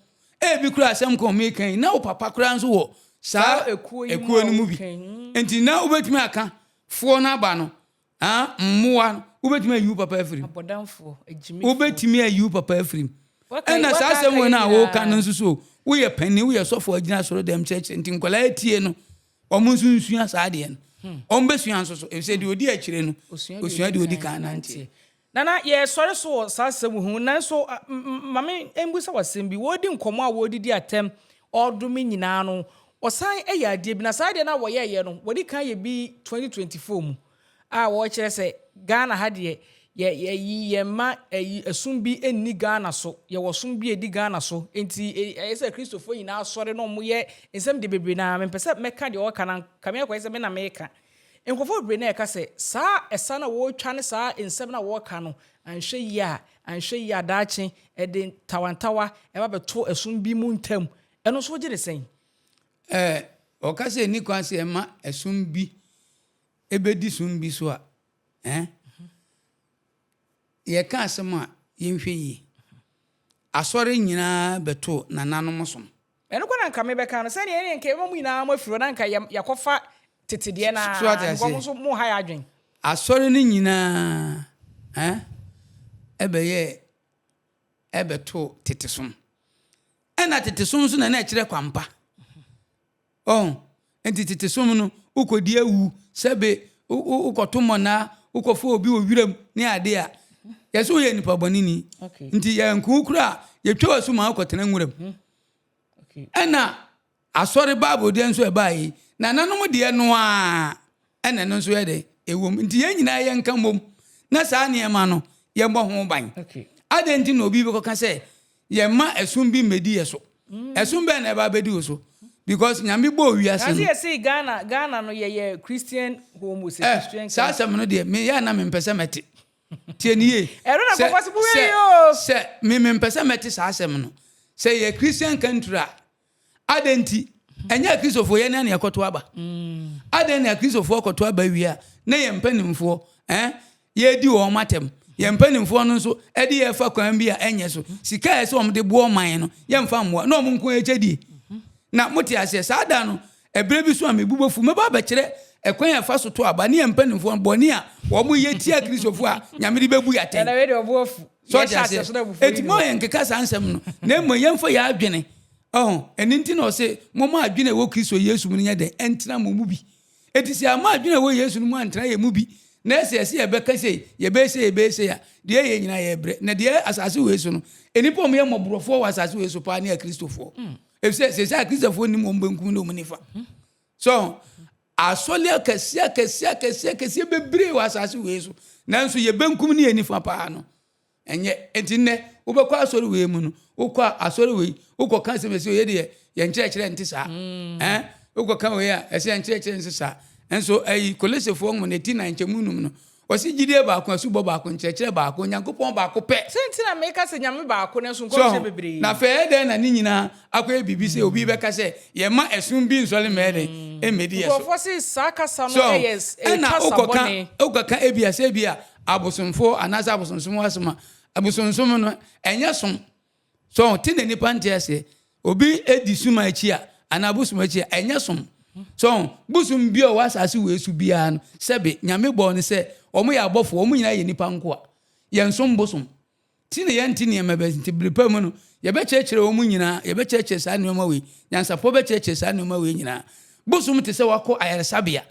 Ebi koraa asɛm ko a meka yi, na wo papa koraa nso wɔ saa ekuo no mu bi. Nti na wobɛtumi aka foɔ no aba no, ah, mmoa no, wobɛtumi ayi wo papa afiri mu. Wobɛtumi ayi wo papa afiri mu. Ɛna saa asɛm wei no a woka no nso so, woyɛ panin, woyɛ sɔfo agyina asɔre dɛm kyerɛkyerɛ, nti nkwadaa atie no, wɔn nso nsua saa adeɛ no. Wɔn bɛsua nso so, efisɛ deɛ ɔdi akyire no, osua deɛ ɔdi kan nanteɛ. Nana, yɛresɔre so wɔ saa asɛm yi ho, nanso ma me mmisa wo asɛm bi. Wɔredi nkɔmmɔ a wɔredidi atɛm, ɔredome nyinaa no, wɔsan yɛ adeɛ bi, na saa adeɛ no a wɔyɛeɛ no, wɔde kan yɛ bi 2024 mu a wɔrekyerɛ sɛ Ghana ha deɛ, yɛ yɛyi yɛn mma ayi ɛsom bi nni Ghana so, yɛwɔ som bi a ɛdi Ghana so, enti ɛyɛ sɛ Kristofoɔ nyinaa sɔre na wɔyɛ nsɛm deɛ bebree no ara, mempɛ sɛ mɛka deɛ wɔka no, anka me akɔyɛ sɛ me na meka. Nkurɔfoɔ bebree na ɛka sɛ saa ɛsa no a wɔretwa ne saa nsɛm no a wɔreka no, anhwɛ yie a, anhwɛ yie a daakye ɛde ntawantawa ɛba bɛto ɛsom bi mu ntam. Ɛno nso wogye no sɛn? Ɛɛ, wɔka sɛ ɛnni kwan sɛ yɛma ɛsom bi bɛdi som bi so a, ɛɛ, yɛka asɛm a yɛnhwɛ yie. Asɔre nyinaa bɛto nananom som. Ɛno koraa na nka mebɛka no, sɛdeɛ ɛneɛ nka yɛbɛma mo nyinaa mo afiri hɔ na nka yɛakɔfa tete deɛ no So ara, ate because mo aseɛ? nso moha yɛn adwene. Asɔre no nyinaa eh, ɛbɛyɛɛ ɛbɛtoo tete som. Ɛna tete som nso na na ɛkyerɛ kwampa. Ɔho? Nti tete som no, wokɔdi awu, sɛbe wokɔto mmɔnaa, wokɔfa obi wɔ wiram ne adeɛ a, yɛsɛ woyɛ nipa bɔneni. Nti yɛnko wo koraa a, yɛtwa w'asu ma wokɔtena nwuram. Ɛna asɔre Bible deɛ nso ɛbaa yi, nananom deɛ no ara ɛna ɛno nso yɛ dɛ ɛwom. Nti yɛn nyinaa yɛnka mmom na saa nneɛma no yɛmmɔ ho ban. Adɛn nti na obi bɛkɔka sɛ Yɛmma ɛsom bi mmɛdi yɛ so. Ɛsom bɛn na ɛba abɛdi wo so? Because Nyame bɔɔ wiase no. Nanso yɛse Ghana, Ghana no yɛyɛ Christian home o, sɛ Eh, Christian saa country. asɛm no deɛ, me yɛ a na mempɛ sɛ mɛte. Tie no yie. Ɛno na Sɛ, nkurɔfoɔ se mo sɛ, yɛ o. sɛ, me mempɛ sɛ mɛte saa asɛm no. Sɛ yɛyɛ Christian country a, Adɛn nti? Ɛnyɛ Akristofoɔ yɛn na yɛkɔto aba. Adɛn na Akristofoɔ kɔto aba wie a, na yɛn mpanimfoɔ eh, yɛredi wɔn atɛm. Yɛn mpanimfoɔ no nso de yɛn fa kwan bi a ɛnyɛ so. Sika a ɛsɛ wɔn de boa ɔman no, yɛmfa mmoa. Na wɔn nko ara kyɛ die. Na mote aseɛ, saa da no, ɛberɛ bi so a me bo bɛfu, mɛba abɛkyerɛ ɛkwan a ɛfa so to aba ne yɛn mpanimfoɔ no bɔne a wɔyɛ tia Kristofoɔ a Nyame de bɛbu yɛn atɛn. Ɛna wei deɛ ɔbo afu. So ɔte Yɛhyɛ aseɛ so na aseɛ? abufuo Enti yi mo ni hɔ. yɛnkeka saa nsɛm no, na mmom yɛmfa yɛn adwene. Ɔho, ɛno nti na ɔse, Momma adwene a ɛwɔ Kristo Yesu mu no nyɛ dɛn? Ɛntena mo mu bi. Enti sɛ yɛamma adwene a ɛwɔ Yesu no mu antena yɛn mu bi, na ɛsɛ sɛ yɛbɛka sei, yɛbɛyɛ sei, yɛbɛyɛ sei a, deɛ ɛyɛ nyinaa yɛbrɛ. Na deɛ ɛyɛ asase wei so no, nnipa a wɔyɛ mmɔborɔfoɔ wɔ asase wei so paa ne Akristofoɔ. Efisɛ seesei Akristofoɔ nnim wɔn benkum ne wɔn nifa. So, asɔre akɛseɛ akɛseɛ akɛseɛ akɛseɛ bebree wɔ asase wei so, nanso yɛn benkum ne yɛn nifa paa no. Ɛnyɛ. Enti nnɛ, wobɛkɔ asɔre wei mu no, wokɔ a asɔre wei, wokɔka asɛm ɛsɛ yɛ deɛ, yɛn nkyerɛkyerɛ nte saa. Ɛn, wokɔka wei a, ɛsɛ yɛn nkyerɛkyerɛ nte saa. Nso ayi, Kolosefoɔ nwoma no ti nan nkyɛmu num no, ɔse gyidie baako, asubɔ baako, nkyerɛkyerɛ baako, Onyankopɔn baako pɛ. Sɛ nti na meka sɛ Nyame baako nanso So nkɔmhyɛ bebree. Na afei ɛyɛ dɛn na ne nyinaa akɔyɛ biribi sɛ obi bɛka sɛ yɛmma ɛsom bi nsɔre mmɛyɛ dɛn mmɛdi yɛ so? Nkurɔfoɔ se saa kasa no So yɛ ɛna kasa wokɔka bɔne. wokɔka ebia sɛ ebia abosomfoɔ anaasɛ abosonsom asɛm a, abosonsom no ɛnyɛ som. So te na nipa nte aseɛ. Obi di sum akyi a anaa bosom akyi a ɛnyɛ som. So bosom bi a ɔwɔ asase wei so biara no sɛbe Nyame bɔɔ no sɛ wɔn yɛ abɔfoɔ, wɔn nyinaa yɛ nipa nkoa. Yɛnsom bosom. Ti na yɛnte nneɛma bi ase nti bere pa mu no yɛbɛkyerɛkyerɛ wɔn nyinaa, yɛbɛkyerɛkyerɛ saa nneɛma wei, nyansafoɔ bɛkyerɛkyerɛ saa nneɛma wei nyinaa. Bosom te sɛ wakɔ ayaresabea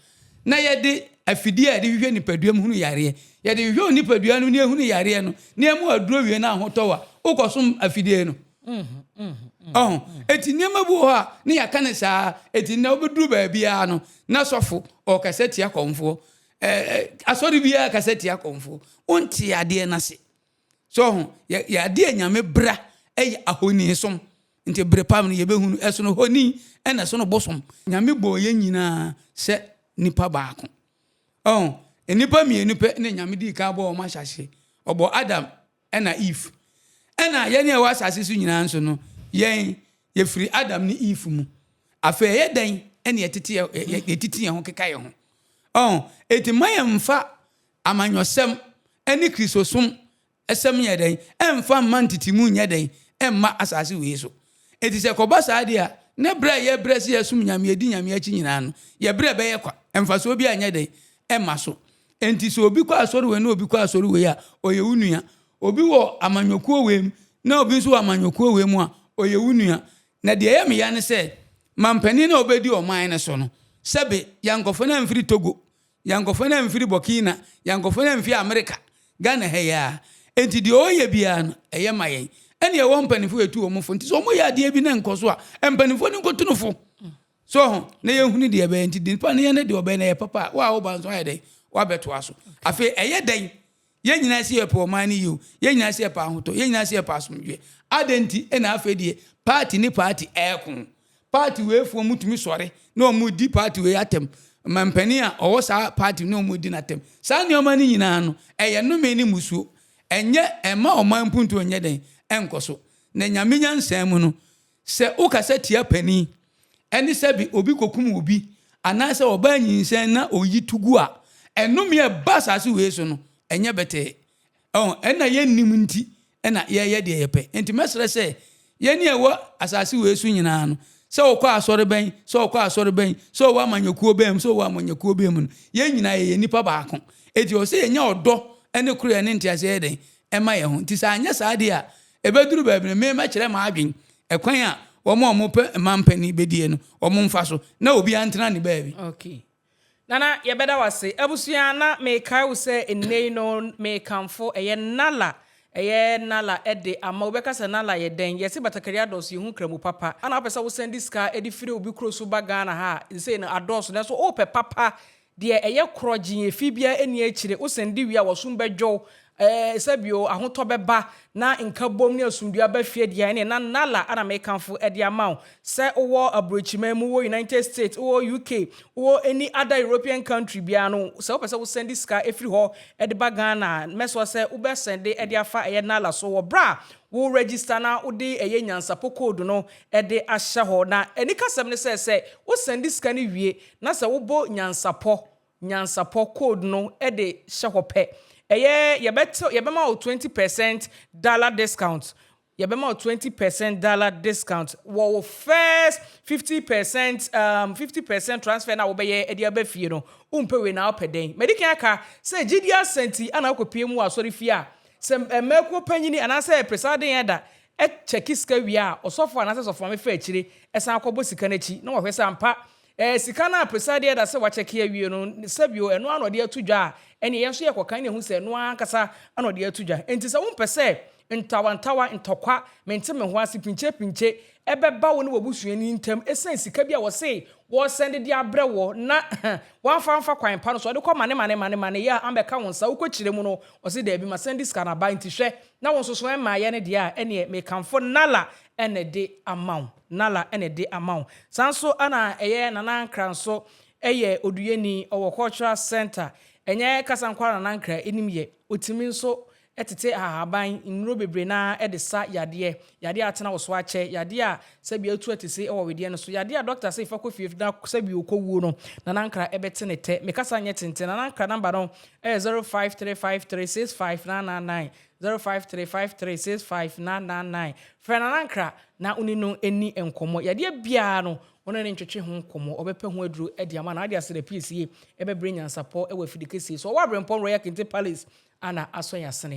na yɛde afidie a yɛde hwehwɛ nipadua mu hunu yareɛ. Yɛde hwehwɛ wo nipadua no na yɛhunu yareɛ no na yɛma wo aduro wie na ahotɔ wo a, wokɔsom afidie no. Ɔho, eti nneɛma bi wɔ hɔ a ne yɛaka no saa, eti nnɛ wobɛduru baabiara no na sɔfo ɔrekasa tia kɔmfoɔ, ɛɛ asɔre biara kasa tia kɔmfoɔ. Wonte adeɛ no ase. So ɔho, yɛ yɛ adeɛ a Nyame bra ɛyɛ ahoni som. Nti bere pa no yɛbɛhunu ɛsono honi ɛna ɛsono bosom. Nyame bɔɔ yɛn nyinaa sɛ nipa baako. Ɔho, nnipa mmienu pɛ na Nyame dii kan bɔɔ wɔn ahyɛaseɛ. Ɔbɔɔ Adam ɛna Eve. Ɛna yɛn a ɛwɔ asase so nyinaa nso no, yɛn yɛfiri Adam ne Eve mu. Afei ɛyɛ dɛn ɛna yɛtete yɛ yɛtiti yɛn ho keka yɛn ho. Ɔho, enti mma yɛmfa Amanyɔsɛm ne Kristosom sɛm nyɛ dɛn? Ɛmfa mma ntetemu nyɛ dɛn? Mma asase wei so. Enti sɛ ɛkɔba saa deɛ a, na berɛ a yɛbrɛ sɛ yɛsom Nyame, yɛdi Nyame akyi nyinaa no, yɛn berɛ bɛyɛ kwa. Mfasoɔ biara nyɛ dɛn? Ɛmma so. Enti sɛ obi kɔ asɔre wei na obi kɔ asɔre wei a, ɔyɛ wo nua. Obi wɔ amanyɔkuo wei mu na obi nso wɔ amanyɔkuo wei mu a, ɔyɛ wo nua. Na deɛ ɛyɛ me ya ne sɛ, mampanin no a ɔbɛdi ɔman no so no, sɛbe yɛankɔfa no amfiri Togo, Yɛankɔfa no amfiri Burkina, yɛankɔfa no amfiri Amerika, Ghana ha yi ara. Enti deɛ ɔreyɛ biara no, ɛyɛ ma yɛn. Ɛnna yɛwɔ mpanimfoɔ a yɛtu wɔn fo. Nti sɛ wɔyɛ adeɛ bi na ɛnkɔ so a, mpanimfoɔ no nkɔtu no fo. So ho, na yɛnhunu deɛ ɛbɛyɛ. Nti nipa no yɛ ne deɛ ɔbɛyɛ no ɛyɛ papa a, wo a woba nso ayɛ dɛn? Woabɛtoa so. Afei ɛyɛ dɛn Yɛn nyinaa se yɛpɛ ɔman no yie o, yɛn nyinaa se yɛpɛ ahotɔ, yɛn nyinaa se yɛpɛ asomdwoeɛ. Adɛn nti na afei deɛ party ne party ɛreko? Party wei foɔ wɔtumi sɔre na wɔdi party wei atɛm, mampanin a ɔwɔ saa party no na wɔdi no atɛm. Saa nneɛma no nyinaa no, ɛyɛ nnome ne mmusuo. Ɛnyɛ, ɛmma ɔman mpuntuo nyɛ dɛn? Ɛnkɔ so. Na Nyame nyansa mu no, Sɛ wokasa tia panin, ɛne sɛbe obi kɔkum obi, anaasɛ ɔbaa nyinsɛn na ɔyi to gu a, ɛnome a ɛba asase wei so no, ɛnyɛ bɛtɛɛ. Ɛho, ɛna yɛnnim nti na yɛyɛ deɛ yɛpɛ. Enti mɛsrɛ sɛ, yɛn a yɛwɔ asase wei so nyinaa no, sɛ wokɔ asɔre bɛn, sɛ wokɔ asɔre bɛn, sɛ wowɔ amanyɔkuo bɛn mu, sɛ wowɔ amanyɔkuo bɛn mu no, yɛn nyinaa yɛyɛ nnipa baako. Enti ɛwɔ sɛ yɛnya ɔdɔ ne koroyɛ ne nteaseɛ yɛ dɛn? Ɛma yɛn ho. Nti sɛ anyɛ saa deɛ a, Ɛbɛduru baabi no, me mɛkyerɛ m'adwene, ɛkwan a wɔn a wɔpɛ mma mpanin bɛdie no, wɔmfa so, na obiara ntena ne baabi. Okay. Nana yɛbɛda wo ase. Abusua na mekae wo sɛ nnɛ yi no mekamfo ɛyɛ Nala, ɛyɛ Nala de ama wo. Wobɛka sɛ Nala yɛ dɛn? Yɛse batakari adɔɔso yɛhu kramu papa. Ana wopɛ sɛ wo sɛnde sika de firi obi kuro so ba Ghana ha a, nsei no adɔɔso nanso wopɛ papa Deɛ ɛyɛ korɔgyenn efi biara nni akyire, wo sɛn de wie a w'asom bɛdwo wo, ɛɛ sɛbio ahotɔ bɛba na nkabom ne asomdwoeɛ aba fie deɛ ɛneɛ na Nala na mekamfo de ama wo. Sɛ wowɔ aburokyiman mu, wowɔ United States, wowɔ UK, wowɔ any other European country biara no, sɛ wopɛ sɛ wo sɛnde sika firi hɔ de ba Ghana a, mɛsrɛ sɛ wobɛ sɛnde de afa ɛyɛ Nala so wɔ berɛ a wo register na wode ɛyɛ nyansapɔ code no de ahyɛ hɔ. Na anikasɛm ne sɛ, sɛ wo sɛnde sika no wie Na sɛ wobɔ nyansapɔ, nyansapɔ, code no de hyɛ hɔ pɛ, ɛyɛ yɛbɛte yɛbɛma wo 20 percent dollar discount. Yɛbɛma wo 20 percent dollar discount wɔ wo first 50 percent 50 percent transfer no a wobɛyɛ de aba fie no. Wompɛ wei na wopɛ dɛn? Madi kan aka sɛ gyidie asa nti ana wokɔpue mu wɔ asɔrefie a, sɛ mmakuo panyini anaasɛ presiding elder kyɛke sika wie a, ɔsɔfo anaasɛ sɔfomaame fa akyire san kɔbɔ sika no akyi na wahwɛ sɛ ampa Ɛɛ, sika no a Presiding Elder sɛ wakyɛke awie no, sɛbio ɛno ara na ɔde ato dwa a, ɛneɛ yɛn nso yɛkɔkan na yɛhu sɛ ɛno ara ankasa na ɔde ato dwa. Enti sɛ wompɛ sɛ Ntawantawa, ntɔkwa, mente me ho ase, pinkye-pinkye ɛbɛba wo ne w'abusuani ntam ɛsiane sika bi a wɔse wɔresɛnde de abrɛ wɔ na wɔamfa mfa kwan pa no so, ɔde kɔ mane mane mane mane yɛ a ambɛka wo nsa wokɔkyerɛ mu no, ɔse daabi, masɛnde sika no aba, nti hwɛ na wo nso so ɛmmaayɛ no deɛ a, ɛneɛ mekamfo Nala ɛna ɛde ama wo. Nala ɛna ɛde ama wo. Saa nso ɛna ɛyɛ Nana Ankra nso ɛyɛ oduyɛni, ɔwɔ Cultural Center. Ɛnyɛ kasa nko ara Nana Ankra ɛnim yɛ, ɔtumi nso tete ahaban nnuro bebree no ara de sa yadeɛ. Yadeɛ a atena wo so akyɛ, yadeɛ a sɛbi atu atese wɔ wedeɛ no so, yadeɛ a dɔkta se fa kɔ fie na sɛbi wokɔwuo no, Nana Ankra bɛte ne tɛ. Me kasa nyɛ tenten, Nana Ankra number no yɛ 0535365999, 0535365999. Frɛ Nana Ankra na wo ne no nni nkɔmmɔ. Yadeɛ biara no, wo ne no ntwetwe ho nkɔmmɔ, ɔbɛpɛ ho aduro de ama no. Ade ase na piesie bɛbrɛ nyansapɔ wɔ afidikɛseɛ so. Ɔwɔ Aberempɔn Royal Kente Palace ana asɔ yɛn asene.